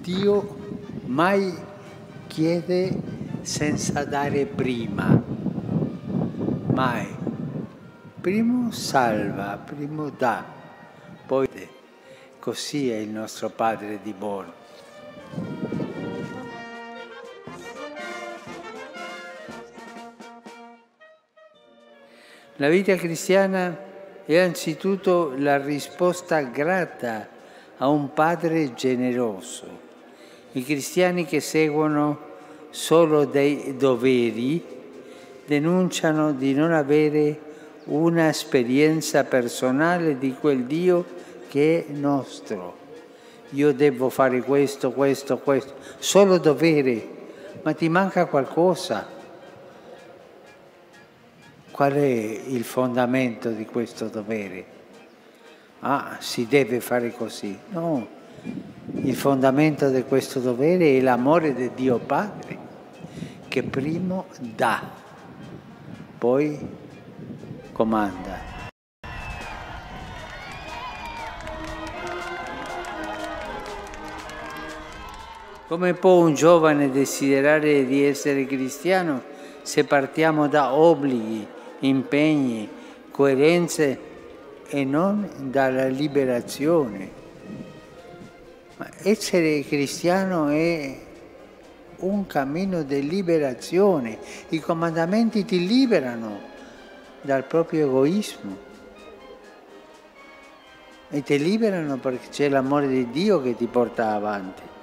Dio mai chiede senza dare prima, mai. Primo salva, primo dà, poi così è il nostro Padre di buono. La vita cristiana è anzitutto la risposta grata a un Padre generoso. I cristiani che seguono solo dei doveri denunciano di non avere un'esperienza personale di quel Dio che è nostro. Io devo fare questo, questo, questo, solo dovere, ma ti manca qualcosa. Qual è il fondamento di questo dovere? Ah, si deve fare così. No, il fondamento di questo dovere è l'amore di Dio Padre, che primo dà, poi comanda. Come può un giovane desiderare di essere cristiano se partiamo da obblighi, impegni, coerenze e non dalla liberazione? Ma essere cristiano è un cammino di liberazione. I comandamenti ti liberano dal proprio egoismo e ti liberano perché c'è l'amore di Dio che ti porta avanti.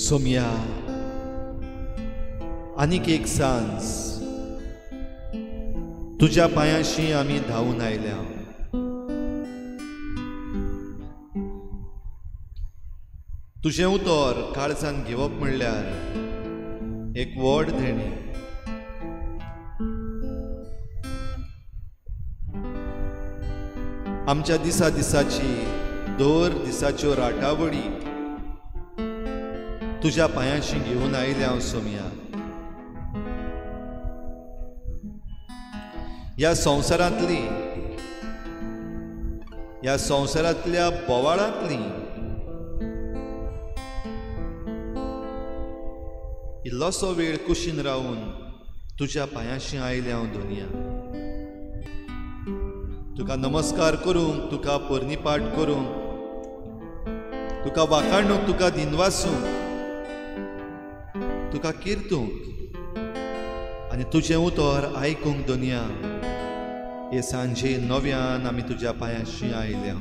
Somaiya आनीक एक सांज तुज्या पांयांशी आमी धांवून आयल्या. तुजें उतर काळजान घेवप म्हणल्यार एक व्हड देणें. आमच्या दिसा दिसाची दर दिसाच्यो राटावळी तुज्या पांयांशी घेवन आयल्या हांव सोमया. ह्या संवसारांतली, ह्या संवसारांतल्या बोवाळांतली इल्लोसो वेळ कुशीन रावून तुज्या पांयांशी आयलें हांव धोनिया. तुका नमस्कार करूंक, तुका पोरणीपाठ करूंक, तुका वाखाणूंक, तुका दिनवासूंक, तुका किर्तूंक आनी तुजें उतर आयकूंक दोनिया हे सांजे नव्यान आमी तुज्या पांयांशी आयल्या.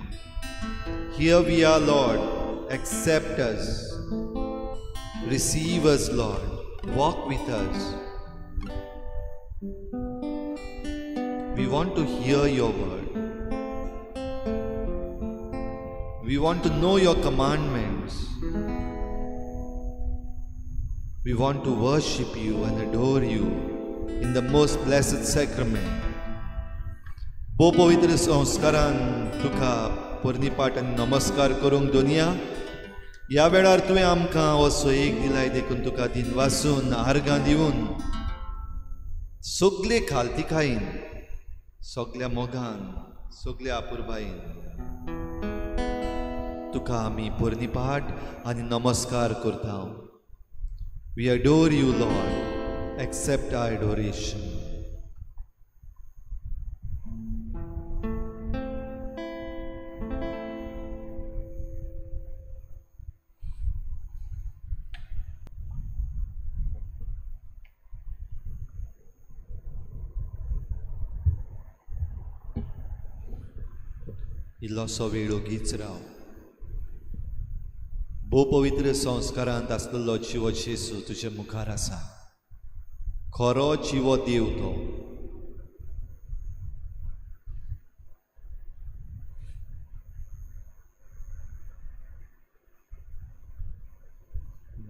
Here we are, Lord, accept us, receive us, Lord, walk with us. We want to hear your word. We want to know your commandments. We want to worship you and adore you in the most blessed sacrament. भोव पवित्र संस्कारान तुका पोरणीपाठ आनी नमस्कार करूंक दोनिया ह्या वेळार तुवें आमकां हो सोयेक दिलाय देखून तुका दिनवासून आर्गां दिवन सगले खालतिकायेन, सगल्या मोगान, सगल्या आपुरबायेन तुका आमी पोरणीपाठ आनी नमस्कार करता. We adore you, Lord. Accept our adoration. इल्लोसो वेळ ओगीच राव. भोव पवित्र संस्कारांत आसलेलो जिवो जेजू तुजे मुखार आसा. खरो जिवो देव तो.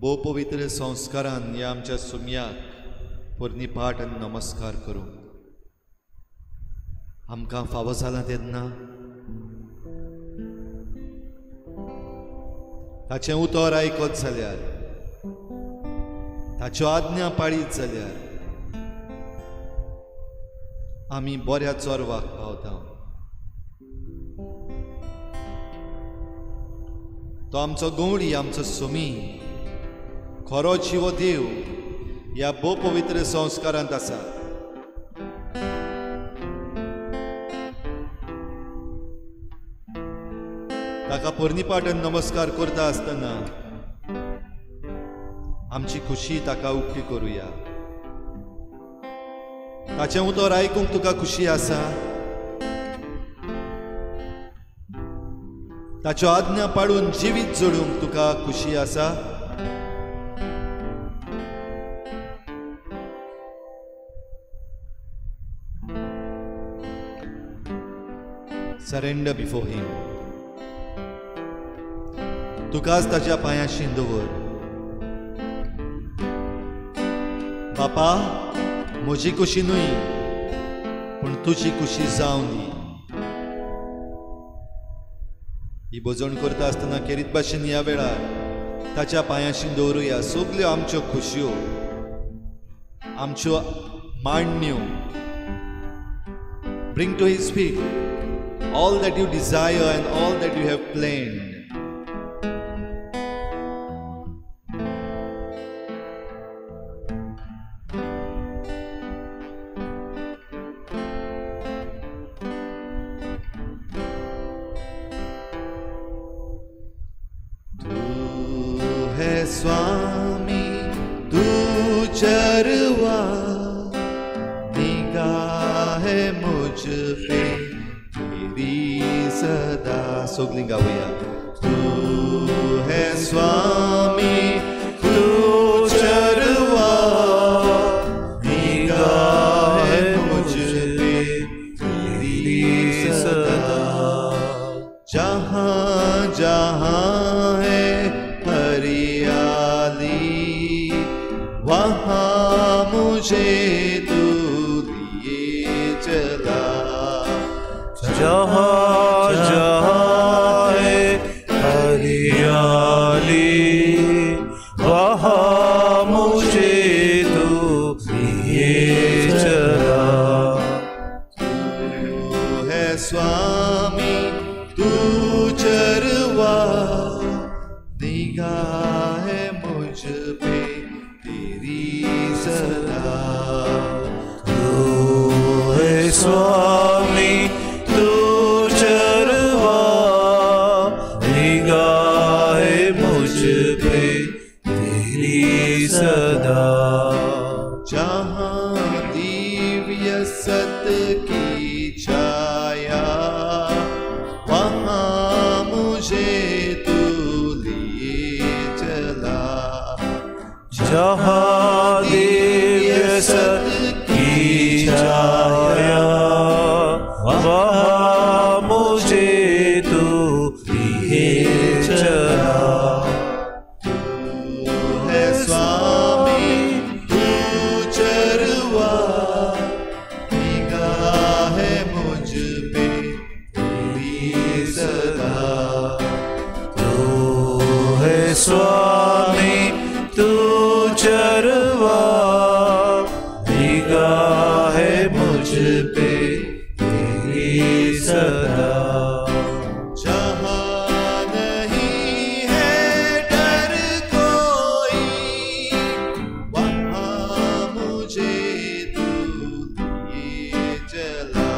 भोव पवित्र संस्कारान ह्या आमच्या सुम्याक पोरणीपाठ आनी नमस्कार करूंक आमकां फावो जालां तेन्ना ताचें उतर आयकत जाल्यार, ताच्यो आज्ञा पाळीत जाल्यार आमी बऱ्या चोरवाक पावता. तो आमचो गवळी, आमचो सुमी, खरो जिवो देव ह्या भोव पवित्र संस्कारांत आसा. ताका पोरणीपाठन नमस्कार करता आसतना आमची खुशी ताका उक्ती करुया. ताचें उतर आयकूंक तुका खुशी आसा? ताच्यो आज्ञा पाळून जिवीत जोडूंक तुका खुशी आसा? Surrender before him. तुकाच ताच्या पांयांशी दवर. बापा, म्हजी खुशी न्हय पूण तुजी खुशी जावं दी. ही भोजण करता आसतना खेरीत भाशेन ह्या वेळार ताच्या पांयांशी दवरुया सगल्यो आमच्यो खुशयो, आमच्यो मांडण्यो. Bring to his feet all that you desire and all that you have planned. स्वामी तू चरवा, निगाह है मुझ पे तेरी सदा. सोगली गावया. तू है स्वामी तू चरवा, निगाह है मुझ पे तेरी सदा. जहाँ जहाँ है हरियाली वहाँ मुझे तू लिए चला. जहाँ जहाँ है हरियाली वहाँ मुझे तू लिए चला. तू है स्वामी तू चरवा, निगाह है मुझ पे तेरी सदा। तू है स्वामी तू चरवा, निगाह मुझ पे तेरी सदा। जहाँ दिव्य सत की छाया, वहाँ मुझे तू लिए चला। जहाँ दिव्य सत की छाया, वहाँ मुझे तू लिए चला। तू है स्वामी तू चरवा, निगाह मुझ पे तेरी सदा। तू है स्वामी तू चरवा, निगाह मुझ पे तेरी सदा। जहाँ नहीं है डर कोई, वहाँ मुझे तू लिए चला।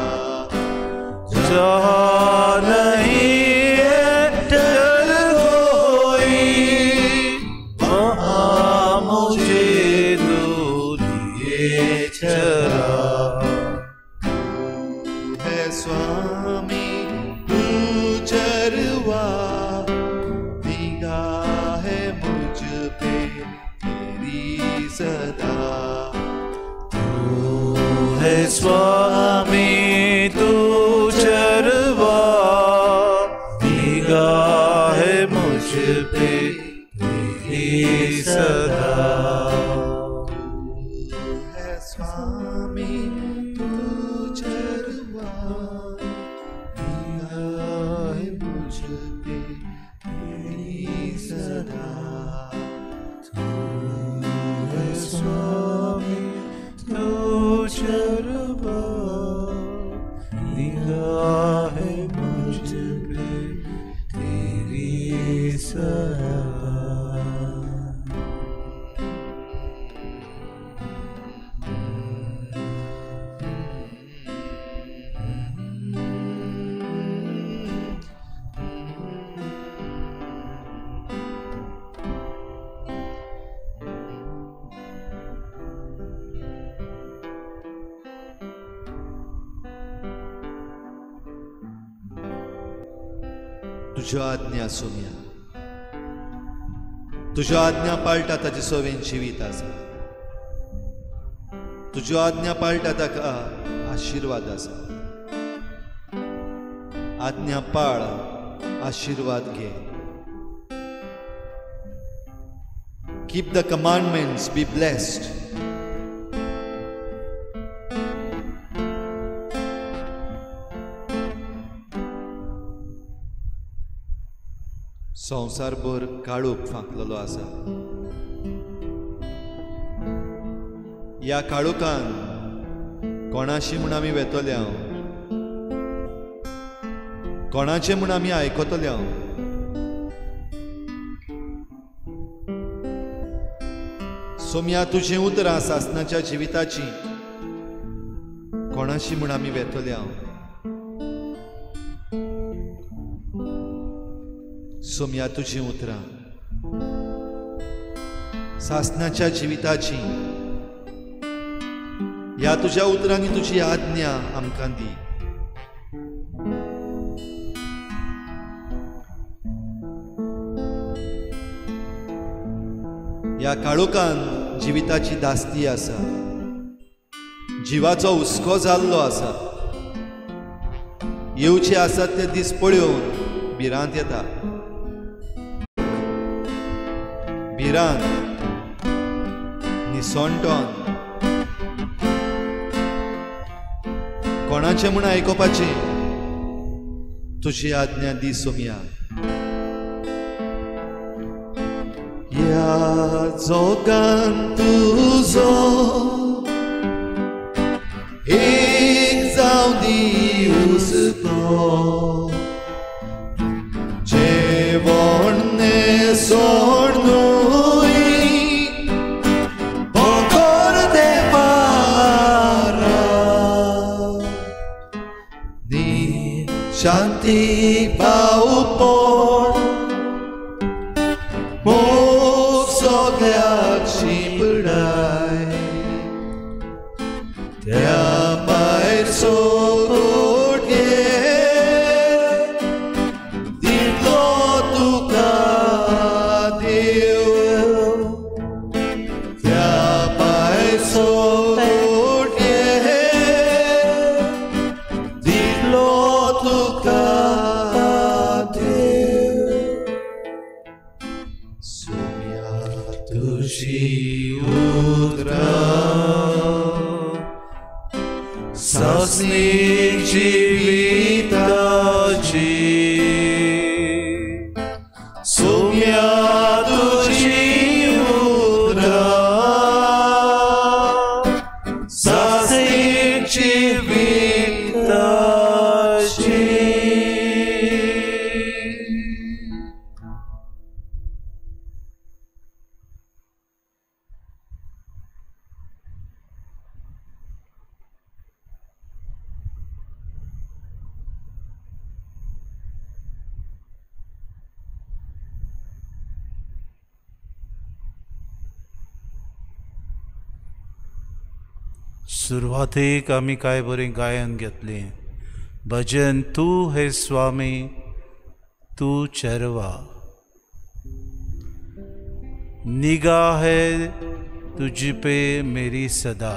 जहाँ नहीं है डर कोई, वहाँ मुझे तू लिए चला। तू है स्वामी तू चरवा, निगाह मुझ पे तेरी सदा। तू है स्वामी तू चरवा, निगाह मुझ पे तेरी सदा। तू है स्वामी तू चरवा, निगाह मुझ पे तेरी सदा। तू है स्वामी तू चरवा, निगाह मुझ पे तेरी सदा। तुज्यो आज्ञा सोम्या, तुज्यो आज्ञा पाळटा ताजे सोवेन जिवीत आसा। तुज्यो आज्ञा पाळटा ताका आशिर्वाद आसा। आज्ञा पाळ, आशिर्वाद घे। Keep the commandments, be blessed. संवसारभर काळोख फांकलेलो आसा। ह्या काळोखान कोणाशी म्हूण आमी वेतले हांव, कोणाचें म्हूण आमी आयकतले हांव? सोम्या तुजीं उतरां सासणाच्या जिविताची, कोणाशी म्हूण आमी वेतले हांव? सोम्या तुजीं उतरां सासणाच्या जिविताची, ह्या तुज्या उतरांनी तुजी आज्ञा आमकां दी। ह्या काळोखान जिविताची दास्ती आसा, जिवाचो हुस्को जाल्लो आसा। येवचे आसात ते दीस पळोवन भिरांत येता, भिरांत, निसणटोन, कोणाचें म्हूण आयकुपाचें? तुजी आज्ञा दी सोम्या। ह्या जोगान तुजो एक जावं दी हुस्को, जेवण न्हेसण न्हय, बगर शांती भावपण मोग सगळ्याक शिंपडाय त्या भायर सोगोट दितलो तुका देव त्या भायर सोगोट दितलो तुका देव. सोम्या तुजी उतरां सासणी जिविताची सोम्या तुजी उतरां सासणी जिविताची. सुरवातेक आमी कांय बरें गायन घेतलें भजन तूं हे स्वामी तूं चेरवा निगाह है तुझ पे मेरी सदा.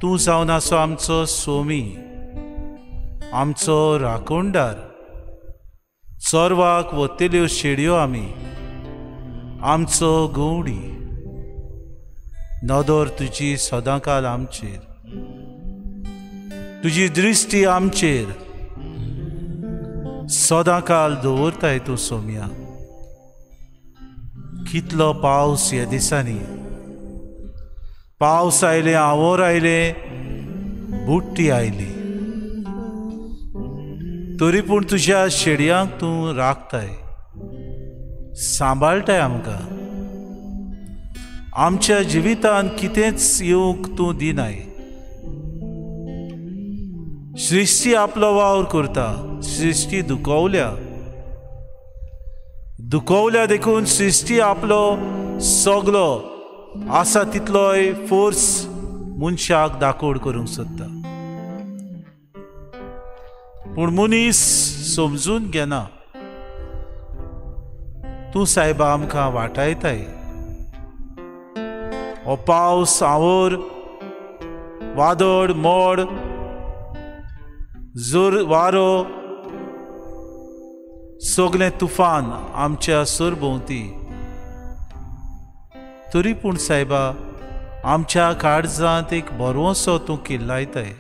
तूं जावन आसो आमचो सोमी आमचो राखणदार चोरवाक वतल्यो शेडयो आमी आमचो गवडी नदर तुजी सदांकाल आमचेर तुजी दृश्टी आमचेर सदांकाल दवरताय तूं सोम्या. कितलो पावस ह्या दिसांनी पावस आयले आंवोर आयले बुट्टी आयली तरी पूण तुज्या शेडयांक तूं राखताय सांबाळटाय आमकां. आमच्या जिवितांत कितेंच येवंक तूं दिनाय. सृश्टी आपलो वावर करता सृश्टी दुखवल्या दुखवल्या देखून सृश्टी आपलो सगलो आसा तितलोय फोर्स मनशाक दाकोड करूंक सोदता पूण मनीस समजून घेना. तूं सायबा आमकां वाटायताय. हो पावस आंवर वादळ मोड जोर वारो सगलें तुफान आमच्या सरभोंवती तरी पूण सायबा आमच्या काळजांत एक भरवंसो तूं किल्लायताय.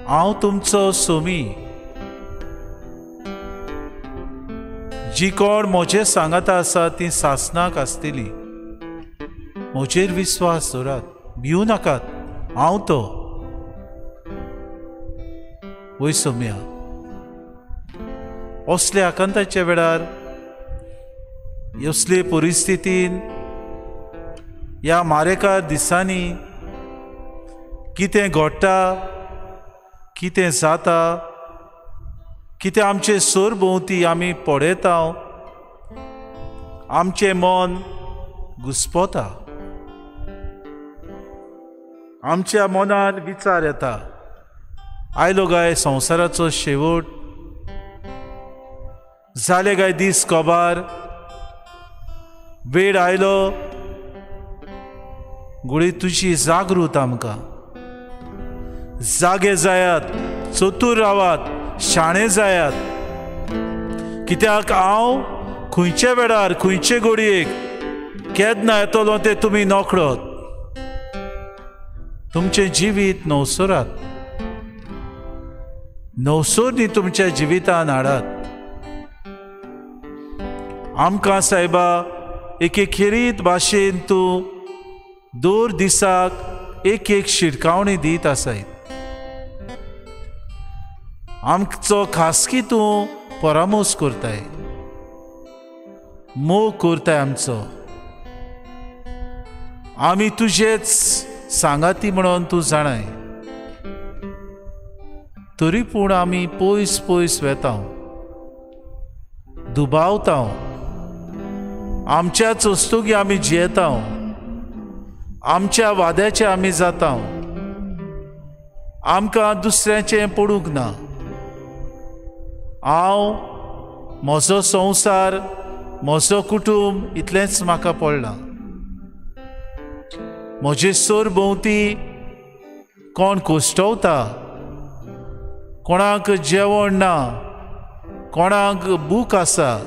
हांव तुमचो सोमी जी कोण म्हजे सांगाता आसा ती सासनाक आसतली. म्हजेर विस्वास दवरात भिवू नाकात हांव तो. वय सोम्या असल्या आकांताच्या वेळार असले परिस्थितीन ह्या मारेकार दिसांनी कितें घडटा कितें जाता कितें आमचे सरभोंवती आमी पळयता आमचें मन घुस्पता आमच्या मनान विचार येता आयलो काय संवसाराचो शेवट जाले काय दीस कबार वेळ आयलो गुळी तुजी जागृत आमकां जागे जायात चतूर रावात शाणे जायात कित्याक हांव खंयच्या वेळार खंयचे घडयेक केन्ना येतलो तें तुमी नकळत. तुमचें जिवीत नवसरात नवसरनी तुमच्या जिवितान हाडात. आमकां सायबा एके खेरीत भाशेन तूं दर दिसाक एक एक शिटकावणी दीत आसाय. आमचो खासगी तूं परामोस करताय मोग करताय आमचो. आमी तुजेच सांगाती म्हणून तूं जाणाय. तरी पूण आमी पयस पयस वेता, दुबावता, आमच्याच वस्तुगी आमी जियेता, आमच्या वाद्याचे आमी जाता, आमकां दुसऱ्याचें पडूंक ना. हांव, म्हजो संवसार, म्हजो कुटूंब इतलेंच म्हाका पडलां. म्हजे सरभोंवती कोण कोश्टवता, कोणाक जेवण ना, कोणाक भूक आसा,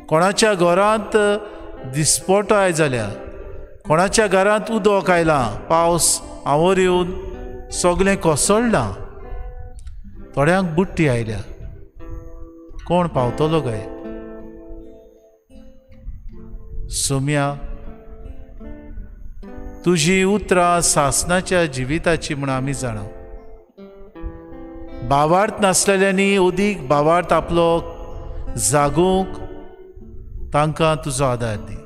कोणाच्या घरांत दिसपोटाय जाल्या, कोणाच्या घरांत उदक आयलां, पावस आंवर येवन सगळें कोसळ्ळां, थोड्यांक बुट्टी आयल्या, कोण पावतलो काय? सोम्या, तुजी उतरां सासणाच्या जिविताची म्हूण आमी जाणा. भावार्थ नासलेल्यांनी अदीक भावार्थ आपलो जागूंक तांकां तुजो आदार दी.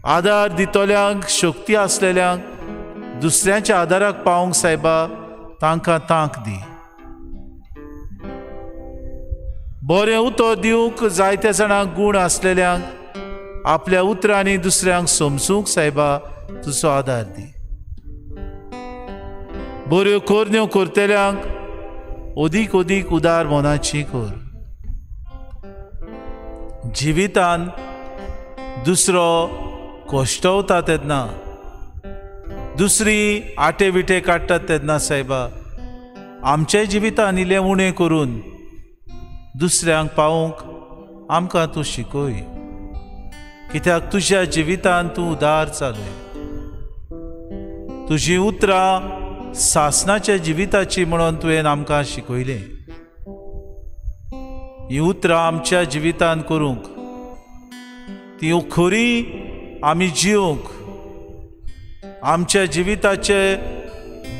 आदार दितल्यांक, शक्ती आसलेल्यांक दुसऱ्यांच्या आदाराक पावंक सायबा तांकां तांक दी. बरें उतर दिवंक जायत्या जाणांक गूण आसलेल्यांक आपल्या उतरांनी दुसऱ्यांक समजूंक सायबा तुजो आदार दी. बऱ्यो करण्यो करतल्यांक अदीक अदीक उदार मनाची कर. जिवितान दुसरो कश्टवता तेन्ना, दुसरी आटे विटे काडटात तेन्ना सायबा आमच्या जिवितान इल्लें उणें करून दुसऱ्यांक पावोवंक आमकां तूं शिकय. कित्याक तुज्या जिवितान तूं उदार चालय. तुजीं उतरां सासणाच्या जिविताची म्हणून तुवें आमकां शिकयलें. हीं उतरां आमच्या जिवितान करूंक, ती खरी आमी जिवंक, आमच्या जिविताचे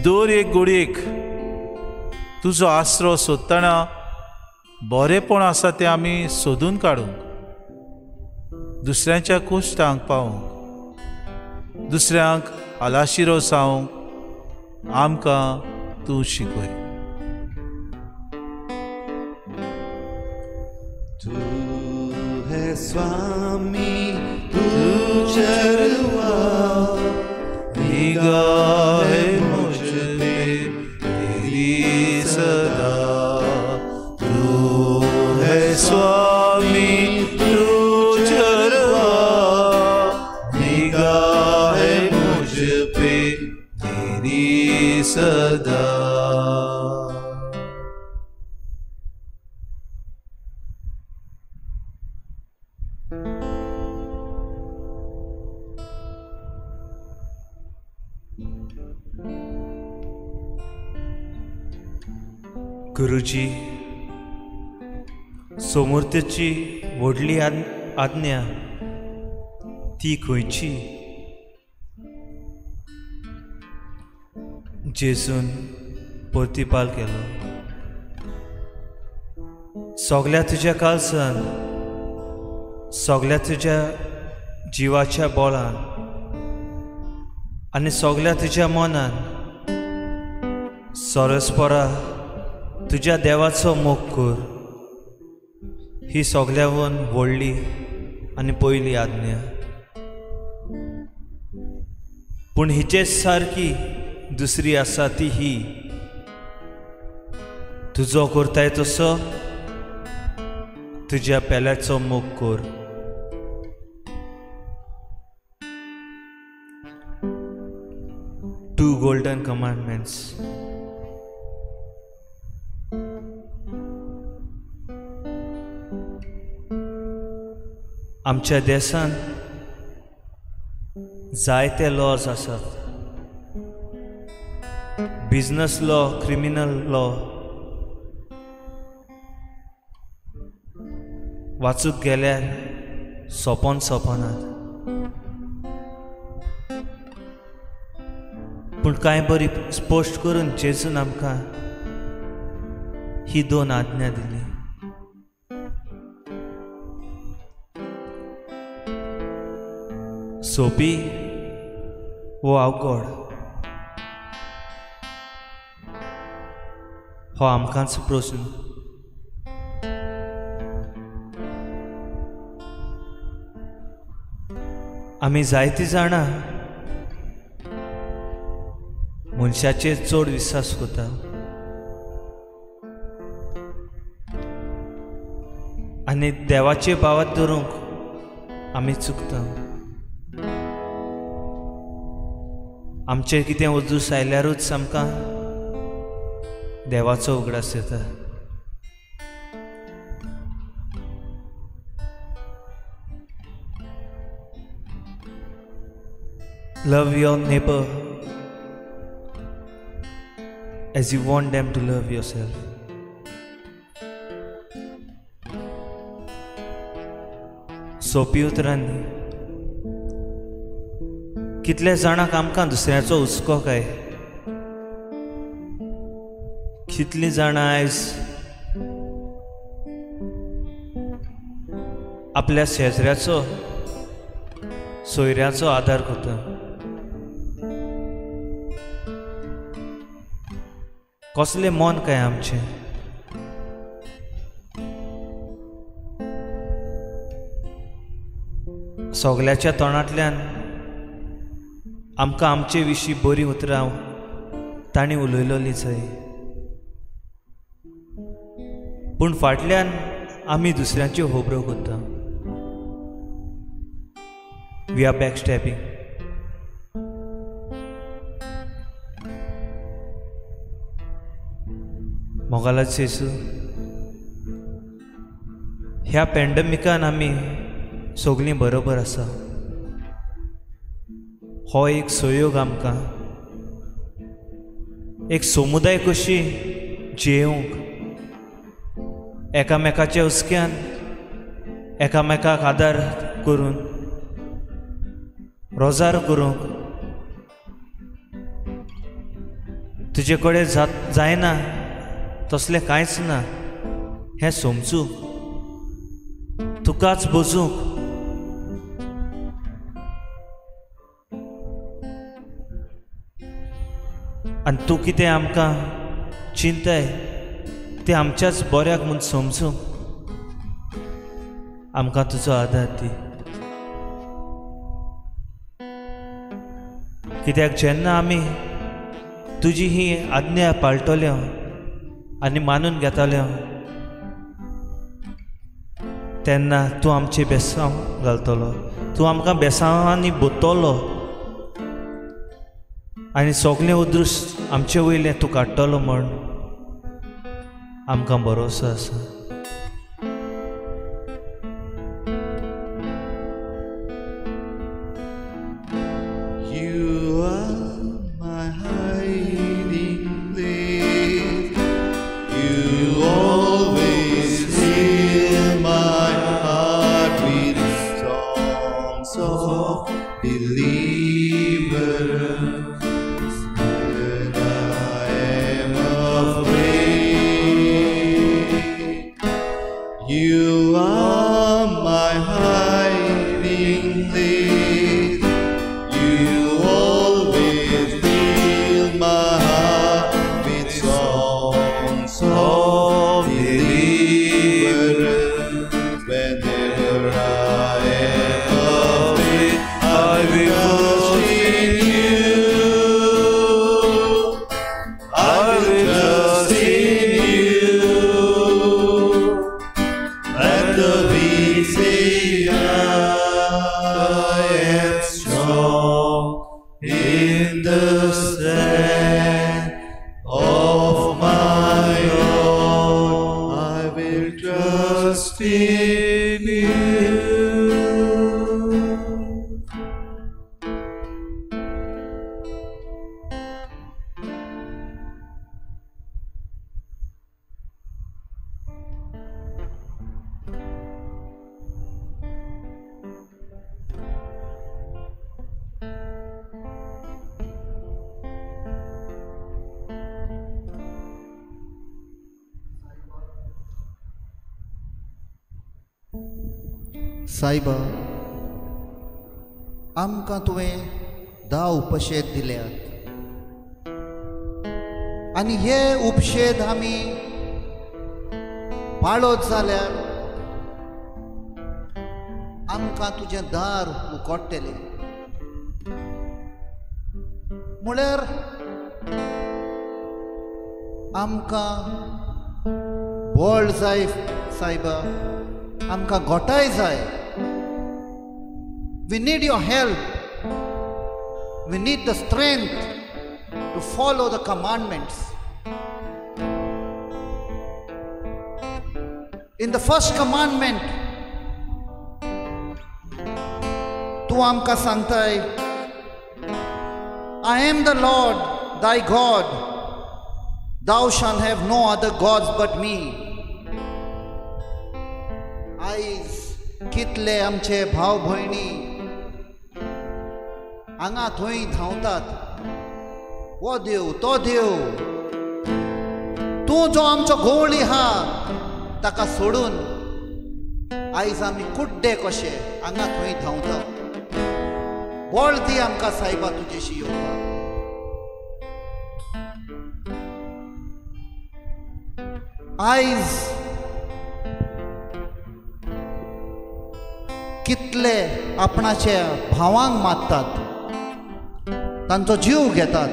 दर एक घडयेक तुजो आसरो सोदतना बरेंपण आसा तें आमी सोदून काडूंक, दुसऱ्यांच्या कुश्टांक पावोवंक, दुसऱ्यांक आलाशिरो जावंक आमकां तूं शिकय. तू है स्वामी, तू चरवा, निगाह मुझ पे तेरी सदा. तू है स्वामी, तू चरवा, निगाह मुझ पे तेरी सदा. गुरुजी, सोमूर्तीची व्हडली आज्ञा ती खंयची? जेजून प्रतिपाल केलो, सगल्या तुज्या काळजान, सगल्या तुज्या जिवाच्या बोळान आनी सगल्या तुज्या मनान सरस्परा तुज्या देवाचो मोग कर. ही सगल्यावन व्हडली आनी पयली आज्ञा. पूण हिचेच सारकी दुसरी आसा ती ही, तुजो करताय तसो तुज्या पेल्याचो मोग कर. Two golden commandments. आमच्या देशांत जायते लॉज आसात, बिजनस लॉ, क्रिमिनल लॉ. वाचूंक गेल्यार सोंपोन सोंपनात. पूण कांय बरी स्पश्ट करून जेजून आमकां ही दोन आज्ञा दिली. सोपी वो अवघड? हो आमकांच प्रस्न. आमी जायतीं जाणां मनशाचेर चड विस्वास करता आनी देवाचे भावात धरूंक आमी चुकता. आमचेर कितें उजूस आयल्यारूच आमकां देवाचो उगडास येता. Love your neighbor as you want them to love yourself. सोंपी उतरांनी कितल्या जाणांक आमकां दुसऱ्याचो हुस्को काय? कितलीं जाणां आयज आपल्या शेजऱ्याचो सोयऱ्याचो आदार करता. कसलें मन काय आमचें? सगल्याच्या तोंडांतल्यान आमकां आमचे विशीं बरीं उतरां तांणी उलयलोलीं जाय, पूण फाटल्यान आमी दुसऱ्यांच्यो होबरो करता. We are backstabbing. मोगालाच जेजू, ह्या पॅन्डमिकान आमी सगळीं बरोबर आसा. हो एक सहयोग आमकां एक समुदाय कशी जियेवंक, एकामेकाच्या हुस्क्यान एकामेकाक आदार करून रोजार करूंक तुजे कडेन जायना तसलें कांयच ना हें समजूंक, तुकाच बोजूंक आनी तूं कितें आमकां चिंताय तें आमच्याच बऱ्याक म्हूण समजूंक आमकां तुजो आदार दी. कित्याक जेन्ना आमी तुजी ही आज्ञा पाळटले आनी मानून घेतले तेन्ना तूं आमचें बेसांव घालतलो, तूं आमकां बेसांवांनी बोतलो आनी सगळें अदृश्ट आमचे वयलें तूं काडटलो म्हण आमकां भरोसो आसा. You are my hiding place. You always fill my heart with songs of deliverance. When I am afraid, you are my hiding place. You always fill my heart with songs of deliverance. Whenever I am afraid, I will trust in you. I will trust in you. Let the weak say, I am strong in the strength of my Lord. I will trust in you. सायबा, आमकां तुवें 10 उपशेत दिल्यात. आनी हे उपशेद आमी पाळत जाल्यार आमकां तुजें दार उकोडटलें. म्हळ्यार आमकां बळ जाय सायबा, आमकां घोटाय जाय. We need your help. We need the strength to follow the commandments. In the first commandment, तूं आमकां सांगताय, I am the Lord thy God, thou shalt have no other gods but me. आयज कितले आमचे भाव भयणी हांगा थंय धांवतात, हो देव तो देव, तूं जो आमचो गवळी आहा ताका सोडून आयज आमी कुड्डे कशे हांगा थंय धांवता. बळ दी आमकां सायबा तुजेशी येवपाक. आयज कितले आपणाच्या भावांक मारतात, तांचो जीव घेतात.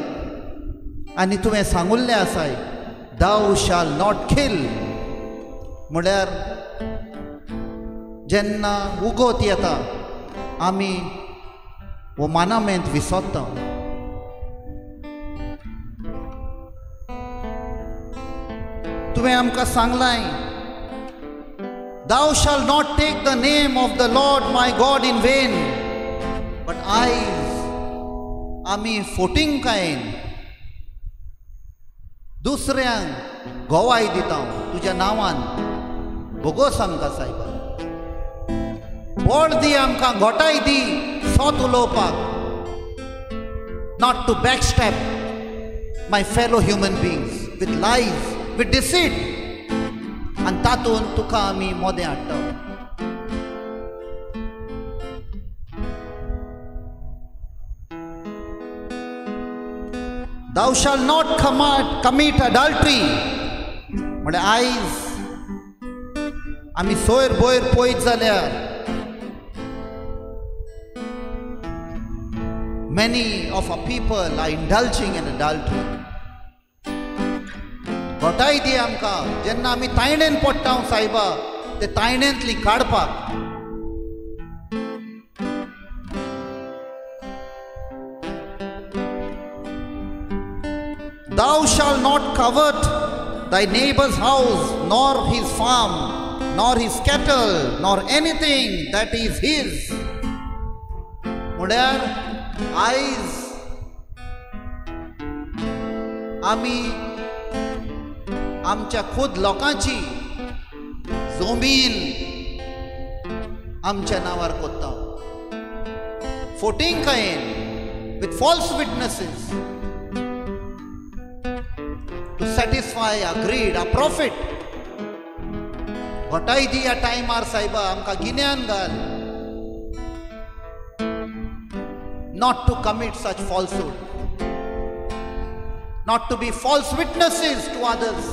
आनी तुवें सांगुल्लें आसाय, दाव शाल not kill. म्हळ्यार जेन्ना उगोत येता आमी हो मानामेंत विसरता. तुवें आमकां सांगलाय, Thou shalt not take the name of the Lord my God in vain. But आयज आमी फोटिंगकायेन दुसऱ्यांक गोवाय दिता तुज्या नांवान. भोगोस आमकां सायबा, बळ दी आमकां, घोटाय दी सत उलोवपाक. Not to backstab my fellow human beings with lies, with deceit. आनी तातूंत तुका आमी मोदें हाडटा. Thou shalt not commit adultery. म्हळ्यार आयज आमी सोयर बोयर पळयत जाल्यार many of our people are indulging in adultery. घोटाय दी आमकां जेन्ना आमी तायणेन पडटा सायबा, ते तायणेंतली काडपाक. Thou shalt not covet thy neighbor's house, nor his farm, nor his cattle, nor anything that is his. म्हळ्यार आयज आमी आमच्या खुद लोकांची जमीन आमच्या नांवार कोत्ता, फोटिंगकायेन, with false witnesses to satisfy our greed, our profit. घोटाय दी ह्या टायमार सायबा, आमकां गिन्यान घाल not to commit such falsehood, not to be false witnesses to others,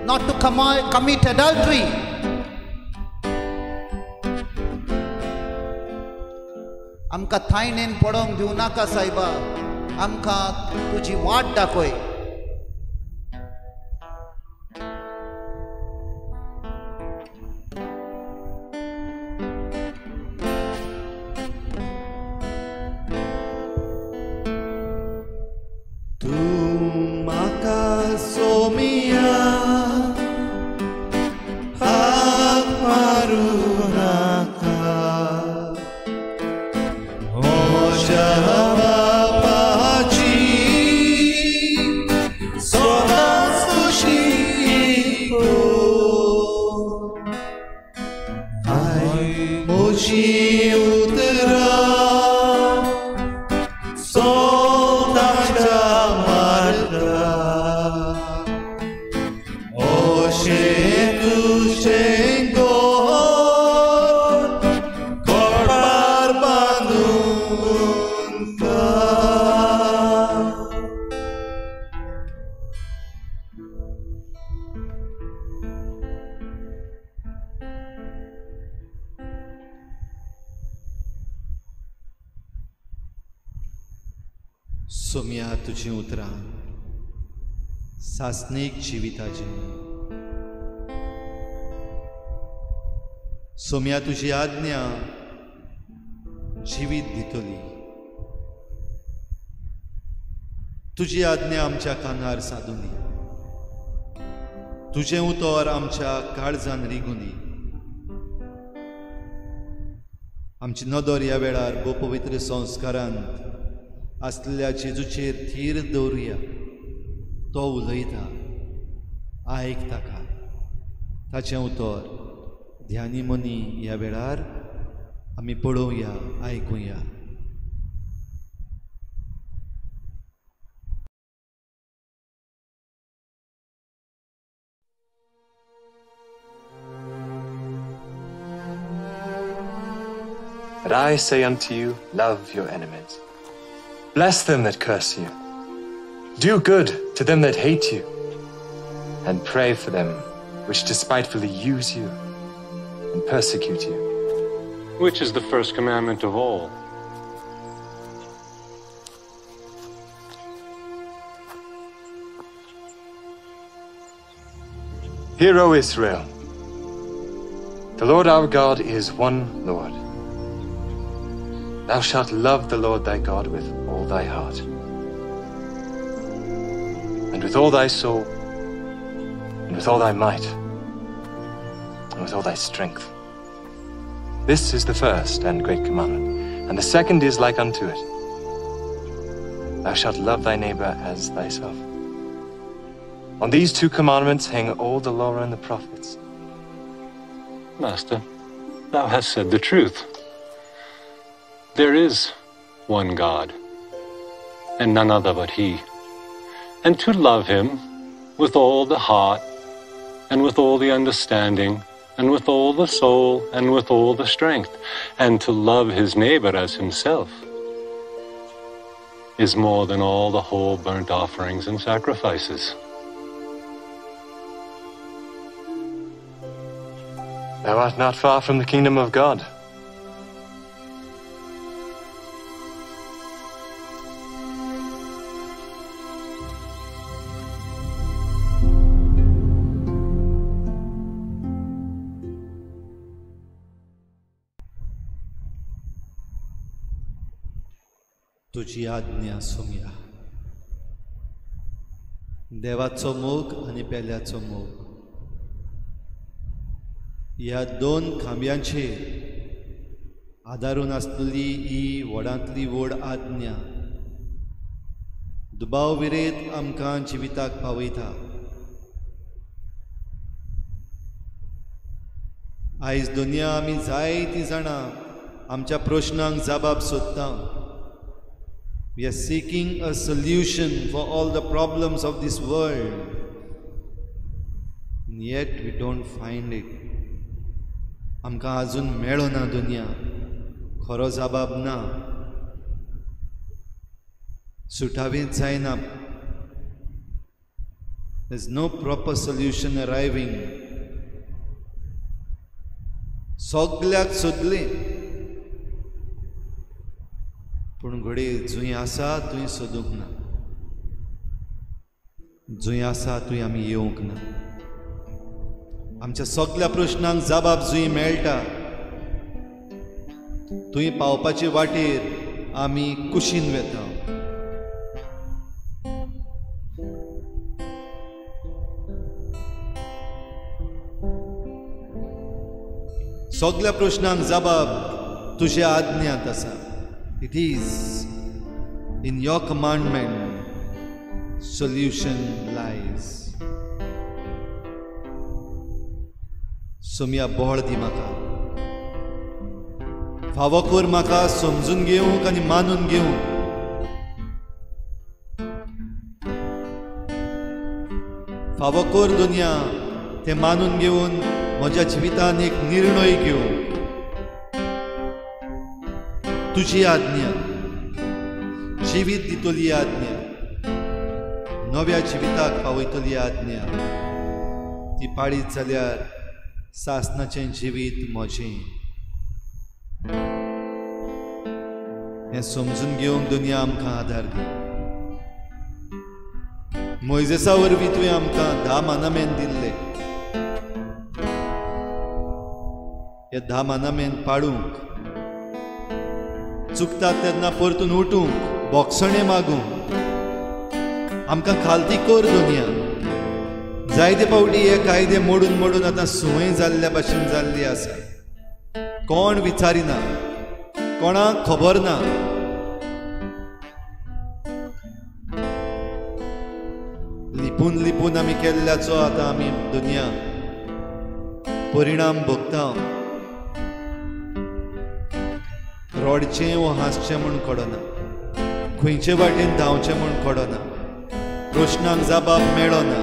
not to commit adultery. आमकां थायणेन पडोंक दिवं नाका सायबा, आमकां तुजी वाट दाखय. तूं म्हाका सोमिया हात मारूं नाका, म्हज्या बापाची सोम्या तुजीं उतरां सासणीक जिविताचें, सोम्या तुजी आज्ञा जिवीत दितली। तुजी आज्ञा आमच्या कानार सादुनी, तुजें उतर आमच्या काळजान रिगुनी। आमची नदर ह्या वेळार भोव पवित्र संस्कारांत आसलेल्या जेजूचेर थीर दवरुया। तो उलयता, आयक ताका, ताचें उतर ध्यानी मनी ह्या वेळार आमी पळोवया, आयकुया। But I say unto you, love your enemies. Bless them that curse you. Do good to them that hate you. And pray for them which despitefully use you and persecute you. Which is the first commandment of all? Hear, O Israel, the Lord our God is one Lord. Thou shalt love the Lord thy God with all thy heart, and with all thy soul, and with all thy might, and with all thy strength. This is the first and great commandment, and the second is like unto it. Thou shalt love thy neighbor as thyself. On these two commandments hang all the law and the prophets. Master, thou hast said the truth. There is one God, and none other but He. And to love Him with all the heart, and with all the understanding, and with all the soul, and with all the strength, and to love his neighbor as himself, is more than all the whole burnt offerings and sacrifices. Thou art not far from the kingdom of God. तुजी आज्ञा सोम्या, देवाचो मोग आनी पेल्याचो मोग ह्या दोन खांब्यांचेर आदारून आसलेली ही व्हडांतली व्हड आज्ञा दुबाव विरेत आमकां जिविताक पावयता। आयज दुनिया आमी जायतीं जाणां आमच्या प्रश्नांक जबाब सोदता। We are seeking a solution for all the problems of this world, and yet we don't find it. आमकां अजून मेळना दुनिया, खरो जबाब ना, सुटावीत जायना. There's no proper solution arriving. सगल्याक सोदलें, पूण घडये जंय आसा थंय सोदूंक ना, जंय आसा थंय आमी येवंक ना. आमच्या सगल्या प्रश्नांक जबाब जंय मेळटा थंय पावपाचे वाटेर आमी कुशीन वेता. सगल्या प्रश्नांक जबाब तुज्या आज्ञांत आसा. It is in your commandment solution lies. Saumya बळ दी म्हाका, फावो कर म्हाका समजून घेवंक आनी मानून घेवंक. फावो कर दुनिया तें मानून घेवन म्हज्या जिवितान एक निर्णय घेवंक. तुजी आज्ञा जिवीत दितली आज्ञा, नव्या जिविताक पावयतली आज्ञा, ती पाळीत जाल्यार सासनाचें जिवीत म्हजें. हें समजून घेवंक दुनिया आमकां आदार दी. मोयजेसा वरवीं तुवें आमकां 10 मानामेन दिल्ले. हे 10 मानामेन पाडूंक, चुकतात तेन्ना परतून उठूंक, बोगसणें मागूंक आमकां खालती कर दुनिया. जायते फावटी हे कायदे मोडून मोडून आतां संवय जाल्ल्या भाशेन जाल्ली आसा. कोण विचारिना, कोणाक खबर ना. लिपून लिपून आमी केल्ल्याचो आतां आमी दुनिया परिणाम भोगता. रडचें वो हांसचें म्हूण कळना, खंयचे वाटेन धांवचें म्हूण कळना, प्रश्नांक जबाब मेळना.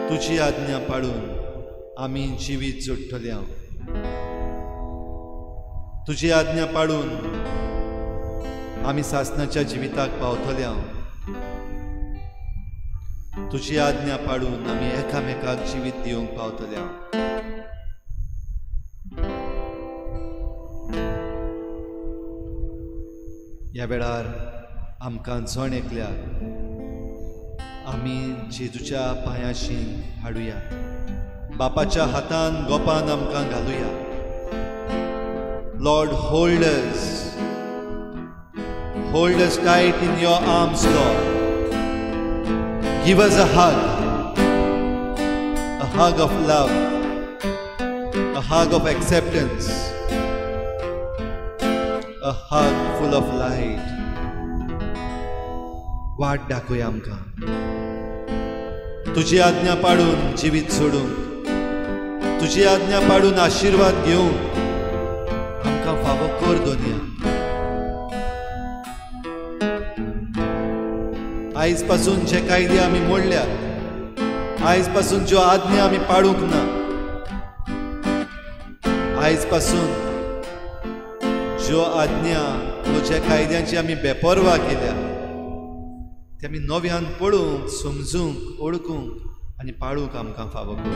तुजी आज्ञा पाळून आमी जिवीत जोडटले. तुजी आज्ञा पाळून आमी सासणाच्या जिविताक पावतले. तुजी आज्ञा पाळून आमी एकामेकाक जिवीत दिवंक पावतले. ह्या वेळार आमकां जण एकल्याक आमी जेजूच्या पांयाशी हाडुया, बापाच्या हातान गोपान आमकां घालुया. Lord, hold us, hold us tight in your arms, Lord. Give us a hug, a hug of love, a hug of acceptance, a hug full of light. वाट दाखय आमकां, तुजी आज्ञा पाडून जिवीत सोडूंक, तुजी आज्ञा पाडून आशिर्वाद घेवंक आमकां फावो कर दोनया. आयज पासून जे कायदे आमी मोडल्यात, आयज पासून ज्यो आज्ञा आमी पाडूंक ना, आयज पासून ज्यो आज्ञा वो ज्या कायद्यांची आमी बेपर्वा केल्या ते आमी नव्यान पळोवंक, समजूंक, ओळखूंक आनी पाळूंक आमकां फावो कर.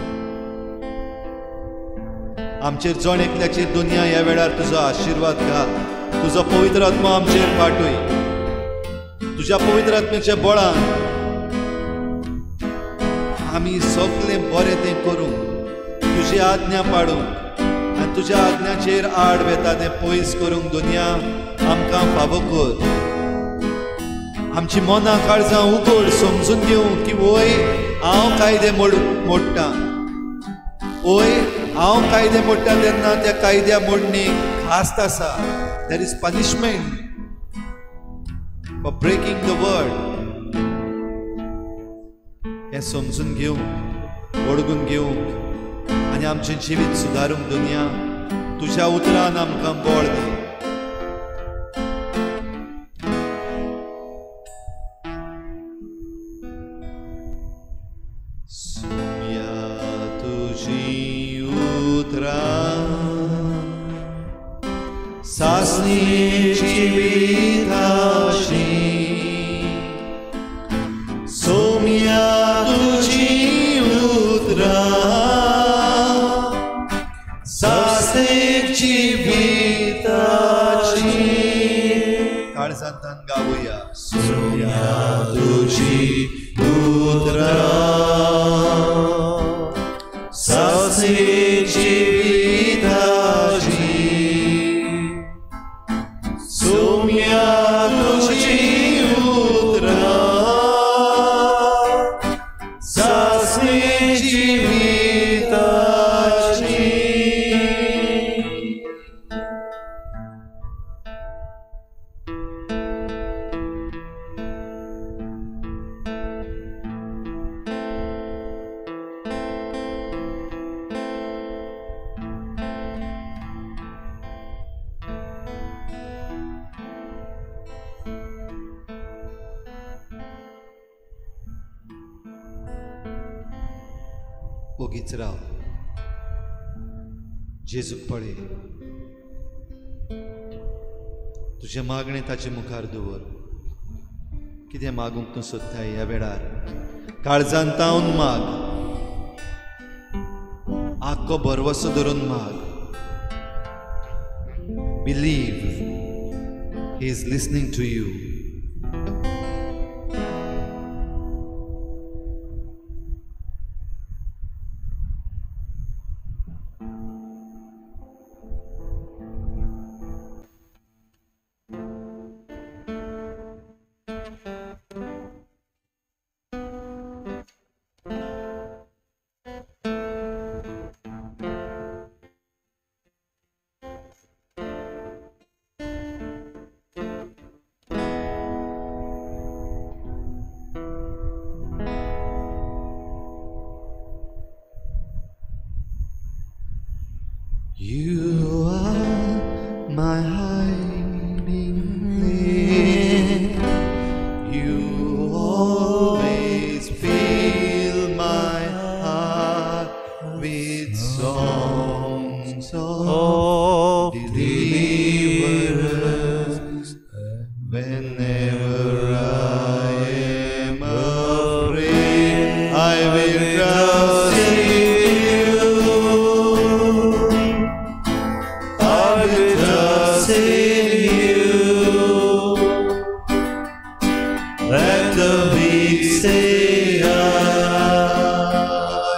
आमचेर जण एकल्याचेर दुनिया ह्या वेळार तुजो आशिर्वाद घाल, तुजो पवित्र आत्मा आमचेर पाठय. तुज्या पवित्र आत्म्याच्या बळान आमी सगळें बरें तें करूंक, तुजी आज्ञा पाडूंक आनी तुज्या आज्ञाचेर आड वेता तें पयस करूंक दुनिया आमकां फावो कर. आमची मनां काळजां उगड समजून घेवंक की वय हांव कायदे मोडटा, वय हांव कायदे मोडटा तेन्ना त्या कायद्या मोडणीक खास्त आसा. There is punishment for breaking the word. हें समजून घेवंक, वळगून घेवंक आनी आमचें जिवीत सुदारूंक दुनिया तुज्या उतरान आमकां बळ दी. सुया तुजी उतरां सासणी जिविताशी, सोम्या तुजी उतरां सासणी जिविताची. काळजांतान गावया. सोम्या तुजी उतरां सासणी जिविताची, सोम्या तुजी उतरां सासणी जिविताची. ओगीच राव, जेजूक पळय, तुजें मागणें ताचे मुखार दवर. कितें मागूंक तूं सोदताय ह्या वेळार? काळजान तावन माग, आख्खो भरवसो धरून माग. Believe, He is listening to you. You are my hiding place. You always fill my heart with songs of deliverance. Whenever I am afraid, I will trust in you. Let the weak say I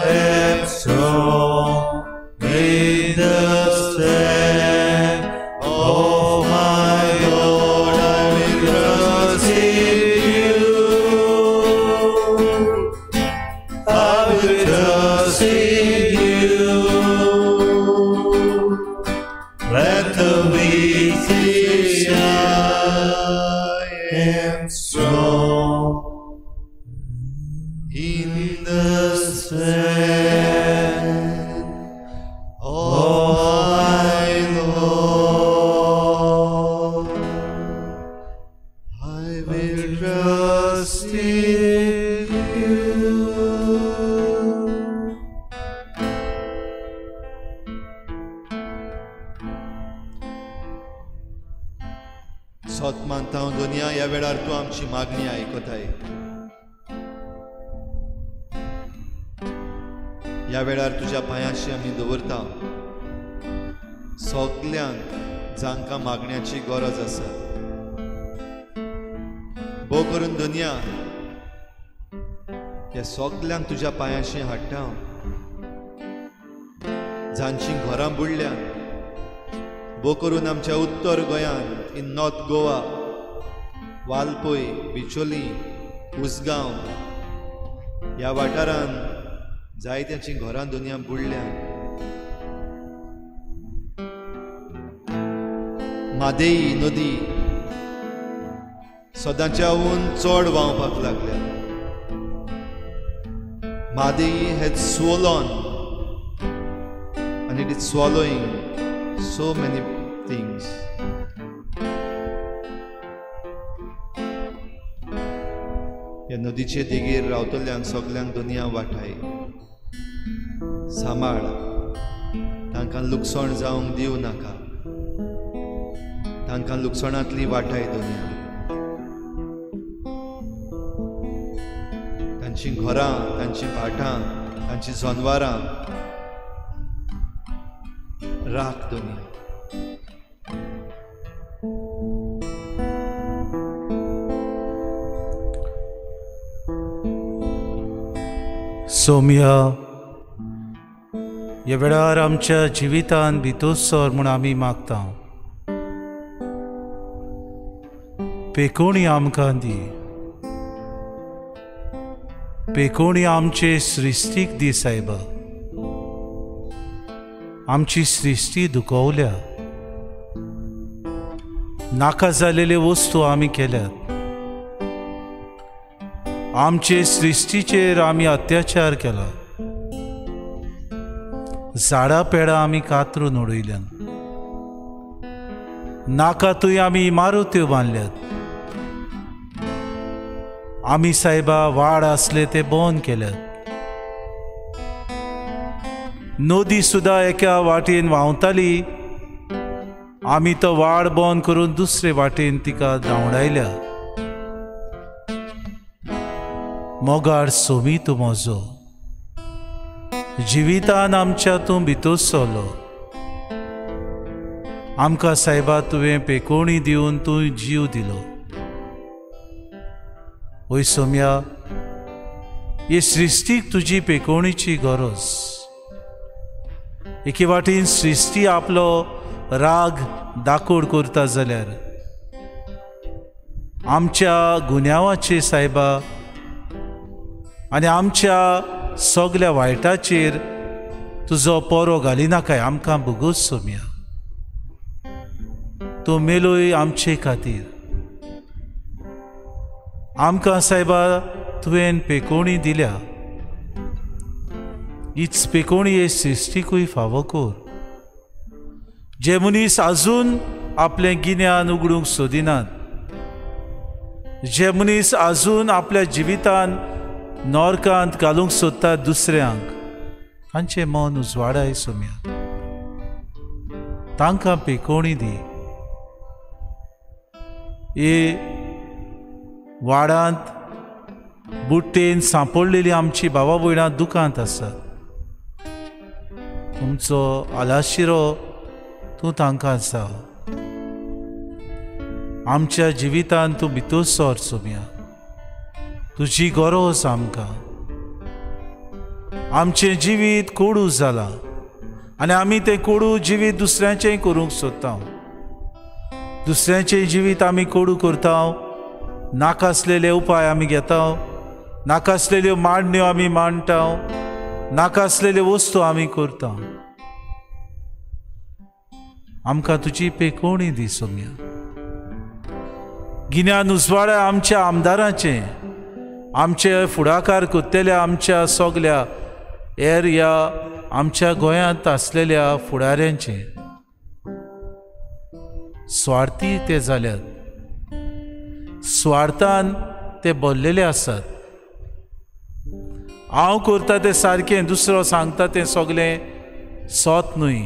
am strong in the strength of my Lord. I will trust in you. I will trust in you. Let the weak say I am strong in the strength of my Lord. I will trust in you. सोत मानता हांव दोनया ह्या वेळार तूं आमची मागणी आयकताय. ह्या वेळार तुज्या पांयांशी आमी दवरता सगल्यांक जांकां मागण्याची गरज आसा. भोव करून दुनिया ह्या सगल्यांक तुज्या पांयांशी हाडटा हांव, जांचीं घरां बुडल्यात. भोव करून आमच्या उत्तर गोंयांत, इन नॉर्थ गोवा, वालपय, बिचोली, उसगांव ह्या वाठारांत जायत्यांचीं घरां दुनिया बुडल्या. म्हादेई नदी सदांच्याहून चड व्हांवपाक लागल्या. Mhadei has swollen and it is swallowing so many things. ह्या नदीचे देगेर रावतल्यांक सगल्यांक दुनिया वाठाय सांबाळ, तांकां लुकसाण जावंक दिवं नाका, तांकां लुकसाणांतली वाठाय दुनिया. तांचीं घरां, तांचीं भाटां, तांचीं जनवारां राख दुनिया. सोम्या, ह्या वेळार आमच्या जिवितान भितर सर म्हूण आमी मागता. पेकोणी आमकां दी, पेकोणी आमचे सृश्टीक दी सायबा. आमची सृश्टी दुखवल्या, नाका जालेले वस्तू आमी केल्यात, आमचे सृश्टीचेर आमी अत्याचार केला, झाडां पेडां आमी कातरून उडयल्यान, नाका थंय आमी इमारत्यो बांदल्यात. आमी सायबा वाड आसले ते बंद केल्यात. नदी सुद्दां एका वाटेन व्हांवताली, आमी तो वाड बंद करून दुसरे वाटेन तिका धांवडायल्या. मोगाळ सोमी तूं म्हजो, जिवितान आमच्या तूं भितर सरलो, आमकां सायबा तुवें पेकोवणी दिवन तूं जीव दिलो. वय सोम्या, हे सृश्टीक तुजी पेकोवणीची गरज. एके वाटेन सृश्टी आपलो राग दाकोड करता जाल्यार आमच्या गुन्यांवाचेर सायबा आनी आमच्या सगल्या वायटाचेर तुजो पोरो घालिनाकाय. आमकां भोगोस सोम्या, तूं मेलोय आमचे खातीर. आमकां सायबा तुवें पेकोवणी दिल्या, हीच पेकोवणी हे सृश्टीकूय फावो कर. जे मनीस आजून आपलें गिन्यान उगडूंक सोदिनात, जे मनीस आजून आपल्या जिवितान नॉर्कांत घालूंक सोदतात दुसऱ्यांक, तांचें मन उजवाडाय सोम्या, तांकां पेकोवणी दी. हे वाडांत बुट्टेन सांपडलेली आमची भावा भयणां दुकांत आसात, तुमचो आलाशिरो तूं तांकां जाव. आमच्या जिवितांत तूं भितर सर सोम्या, तुजी गरज आमकां. आमचें जिवीत कोडू जालां आनी आमी तें कोडू जिवीत दुसऱ्यांचेंय करूंक सोदता. दुसऱ्यांचें जिवीत आमी कोडू करता, नाकासलेले उपाय आमी घेता, नाकासलेल्यो मांडण्यो आमी मांडटा, नाकासलेल्यो वस्तू आमी करता. आमकां तुजी पेकोवणी दी सोम्या. गिन्यान उजवाडा आमच्या आमदाराचें, आमचे फुडाकार करतल्या आमच्या सगल्या हेर ह्या आमच्या गोंयांत आसलेल्या फुडाऱ्यांचें. स्वार्थी ते जाल्यात, स्वार्थान ते भरलेले आसात. हांव करता तें सारकें, दुसरो सांगता तें सगलें सत न्हय.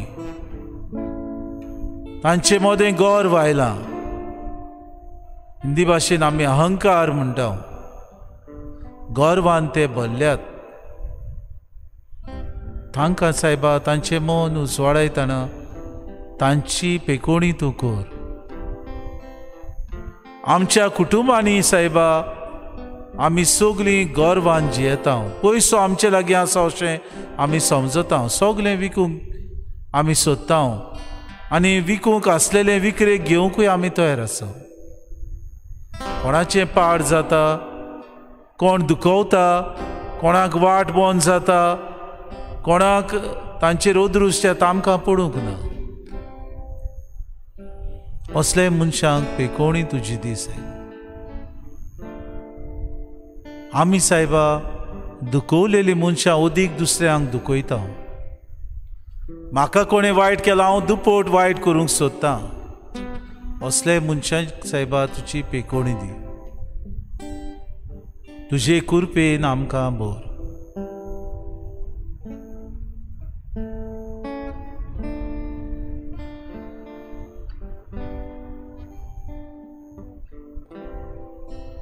तांचे मदें गर्व आयलां, हिंदी भाशेन आमी अहंकार म्हणटा. गर्वान ते भरल्यात. तांकां सायबा तांचें मन उजवाडायतना तांची पेकोवणी तूं कर. आमच्या कुटुंबांनी सायबा आमी सगलीं गर्वान जियेता. पयसो आमचे लागीं आसा अशें आमी समजता, सगलें विकूंक आमी सोदता आनी विकूंक आसलेलें विकरेक घेवंकूय आमी तयार आसा. कोणाचें पाड जाता, कोण दुखवता, कोणाक वाट बंद जाता, कोणाक तांचेर अदृश्ट येता, आमकां पडूंक ना. असले मनशांक पेकोवणी तुजी दी सायब. आमी सायबा दुखवलेली मनशां अदीक दुसऱ्यांक दुखयता. म्हाका कोणें वायट केलां, हांव दुप्पट वायट करूंक सोदतां. असले मनशांक सायबा तुजी पेकोवणी दी. तुजे कृपेन आमकां भर.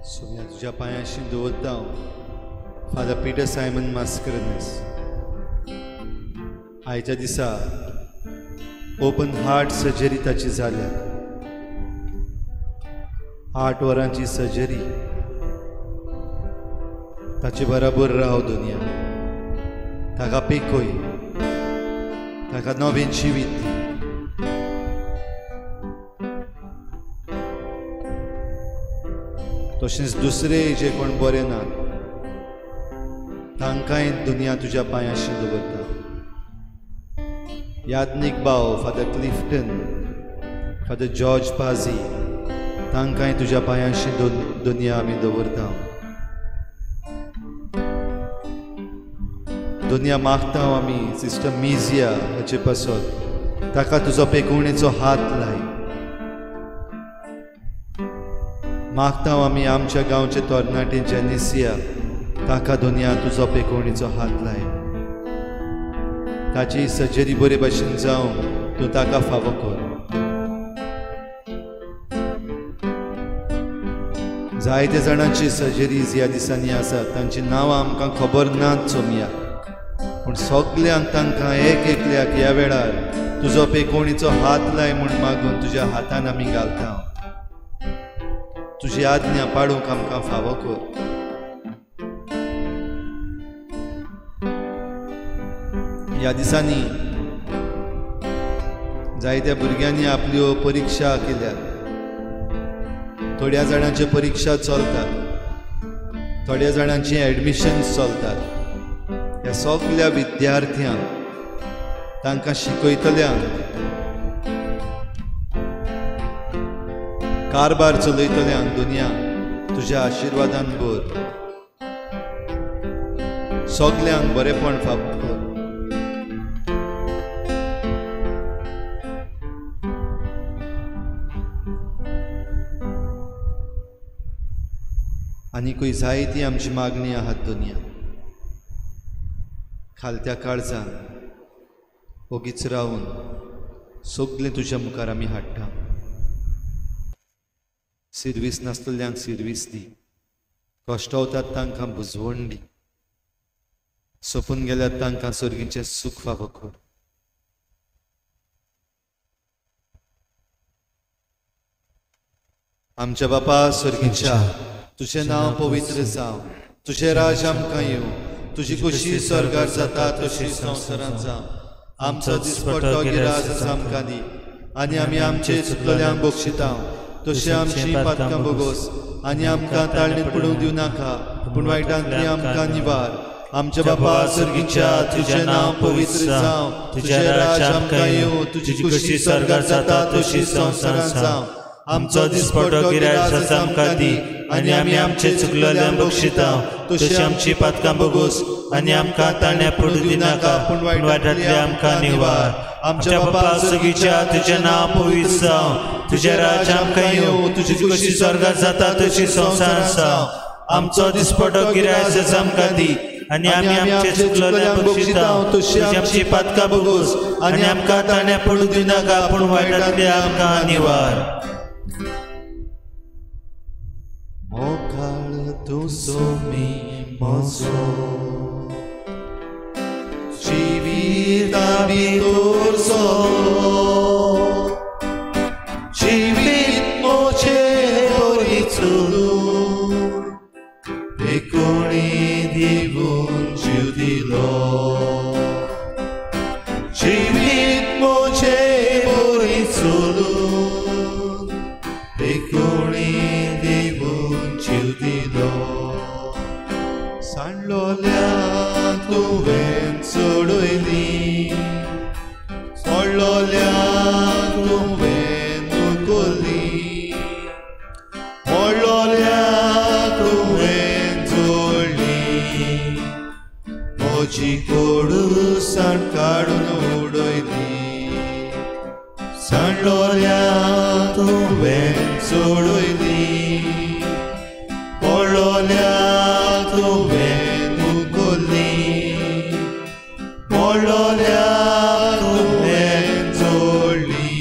सोम्या तुज्या पांयांशी दवरता फादर पीटर सायमन मास्करेन्हस. आयच्या दिसा ओपन हार्ट सर्जरी ताची जाल्या. 8 वरांची सर्जरी. ताचे बराबर राव दुनिया, ताका पेकोय, ताका नवें जिवीत दी. तशेंच दुसरे जे कोण बरे नात तांकांय दुनिया तुज्या पांयांशी दवरता. याज्ञीक भाव फादर क्लिफ्टन, फादर जॉर्ज पाझी, तांकांय तुज्या पांयांशी दुनिया आमी दवरता. दुनिया मागता आमी सिस्टर मिजिया हाचे पासत, ताका तुजो पेकोवणेचो हात लाय. मागता आमी आमच्या गांवचे तरणाटे जेनिसिया, ताका दुनिया तुजो पेकोवणेचो हात लाय. ताची सर्जरी बरे भशेन जावं, तूं ताका फावो कर. जायते जाणांची सर्जरीज ह्या दिसांनी आसात, तांची नांवां आमकां खबर नात सोमया, पूण सगल्यांक तांकां एक एकल्याक ह्या वेळार तुजो पेकोणीचो हात लाय म्हूण मागून तुज्या हातान आमी घालता. तुजी आज्ञा पाडूंक आमकां फावो कर. ह्या दिसांनी जायत्या भुरग्यांनी आपल्यो परिक्षा केल्यात. थोड्या जाणांच्यो परिक्षा चलतात, थोड्या जाणांची एडमिशन्स चलतात. ह्या सगल्या विद्यार्थ्यांक, तांकां शिकयतल्यांक, कारभार चलयतल्यांक दुनिया तुज्या आशिर्वादान भर. सगल्यांक बरेपण फावो कर. आनीकूय जायती आमची मागणी आहात दुनिया. खालत्या काळजान ओगीच रावन सगलें तुज्या मुखार आमी हाडटा. सिर्वीस नासतल्यांक सिर्वीस दी, कश्टवतात तांकां बुजवण दी, सोंपून गेल्यार तांकां सर्गीचें सूख फावो कर. आमच्या बापा सर्गीच्या, तुजें नांव पवित्र जावं, तुजें राज आमकां येवं, तुजी खुशी स्वर्गार जाता तशी संवसारांत जावं. आमचो दिसपट्टो गिरास आमकां दी आनी आमी आमचे चुकलेल्यांक बक्षिता तशी आमची पातकां बोगोस आनी आमकां ताळणीत पडूंक दिवं नाका, पूण वायटांतली आमकां निवार. आमच्या बापा सर्गीच्या, तुजें नांव पवित्र जावं, तुजें राज आमकां येवं, तुजी खुशी स्वर्गार जाता तशी संवसारांत जावं. आमचो दिसपट्टो गिरास आमकां दी आनी आमी आमचे चुकलेल्यांक बक्षिता तशी आमची पातकां बोगोस आनी आमकां ताळण्या पडूं दिनाका, पूण वायटांतली आमकां निवार. आमच्या बापा सर्गीच्या, तुजें नांव पवित्र जावं, तुजें राज आमकां येवं, तुजी खुशी स्वर्गार जाता तशी संवसारांत जावं. आमचो दिसपट्टो गिरास आमकां दी आनी आमी आमचे चुकलेल्यांक बक्षिता तशी आमची पातकां बोगोस आनी आमकां ताळण्या पडूं दिनाका, पूण वायटांतली आमकां निवार. मोगाळ तूं सोमी म्हजो, जिविता भितर सोलो, जिवीत म्हजें बरी चलूं, एकोणी दिवन जीव दिलो. जिवीत म्हजें बरी चलूं, एकोणी दिवन जीव दिलो. सांडलोल्या तुवें चडयली, सोडलोल्या तुवें उखल्ली, मोडलोल्या तुवें जोडली, म्हजी कोडूसाण काडून उडयली. सांडलोल्या तुवें चडयली, मोडलोल्या तुवें उखल्ली, मोडलोल्या तुवें जोडली,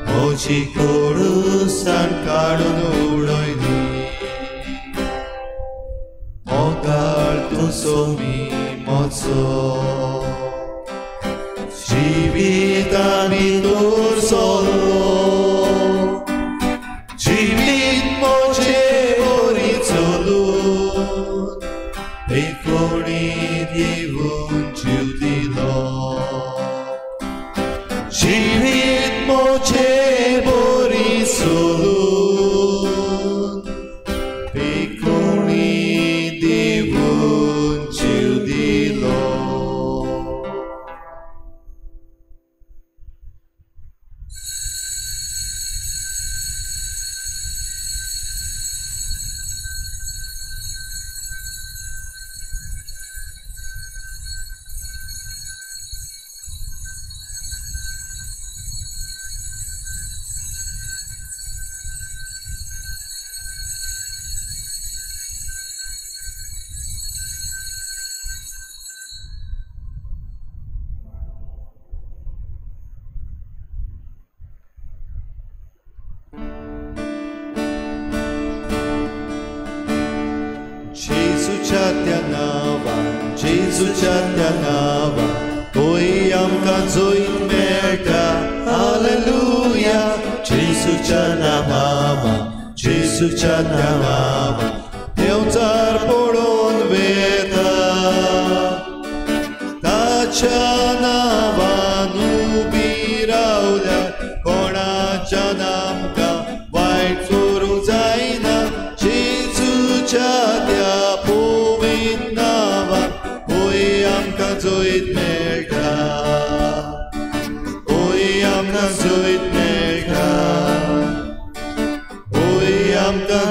म्हजी कोडूसाण काडून उडयली. मोगाळ तूं सोमी म्हजो, जिविता भितर सोलो, जिवीत म्हजें बरी चलूं, एकोणी दिवन जीव दिलो. जिवीत म्हजें बरी चलूं, एकोणी दिवन जीव दिलो. जेजूच्या त्या नांवान, जेजूच्या त्या नांवान, होय आमकां जैत जेजूच्या नांवान, जेजूच्या नांवान देंवचार पळोवन वेता. ताच्या नांवान उबी रावल्यार कोणाच्यान आमकां वायट करूंक जायना. जेजूच्या त्या पवित्र नांवान होय आमकां जैत मेळटा, होय आमकां जैत मेळटा, होय आमकां